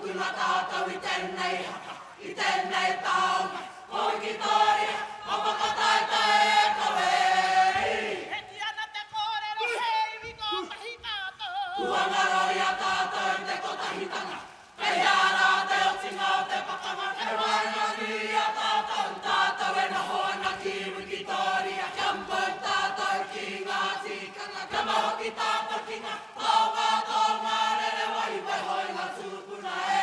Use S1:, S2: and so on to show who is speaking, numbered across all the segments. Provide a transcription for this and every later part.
S1: Tukuna tātou i tēnei haka, i tēnei taonga, ko Wikitoria, ka whakataetae e kawe i.
S2: E kī ana te kōrero he iwi kotahi tātou.
S1: Kua ngaro i a tātou te kotahitanga, Kei hea rā te otinga o te pakanga kei waenganui i a tātou, tātou e noho ana ki Wikitōria, kia mau tātou ki ngā tikanga, kia mau hoki tātou ki ngā taonga tō ngā rerewa i waiho i ngā tūpuna e i.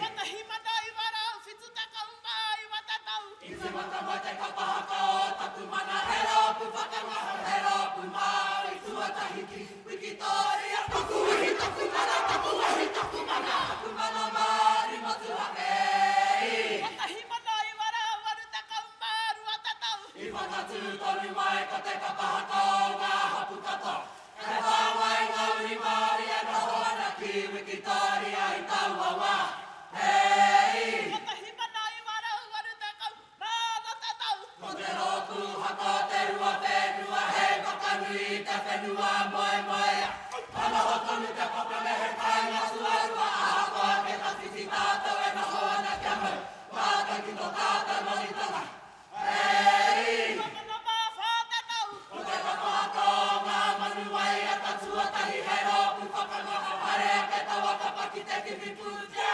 S2: 1979 te tau.
S1: I tīmata mai te kapa haka o taku mana, he rōpū whakangahau, he rōpū Māori tuatahi ki Wikitōria. Taku wehi, taku mana, taku wehi, taku mana. Taku mana Māori motuhake i.
S2: 1982 te tau.
S1: I whakatū tonu mai ko te kapa haka o ngā hapū katoa. E whāngai ngā uri Māori e noho ana ki Wikitōria i taua wā. Hei!
S2: 1980 te tau.
S1: Ko te rōpū haka o Te Ruawhenua hei whakanui i te whenua moemoeā. Ka noho tonu te papa me he kāinga tuarua ahakoa kei tawhiti tātou e noho ana kia mau tātou ki tō tātou maritanga. Hei!
S2: 2004 te tau.
S1: Ko te kapa haka o ngā manu waiata tuatahi he rōpū whakangahau haere ake taua kapa ki te whiwhi pūtea.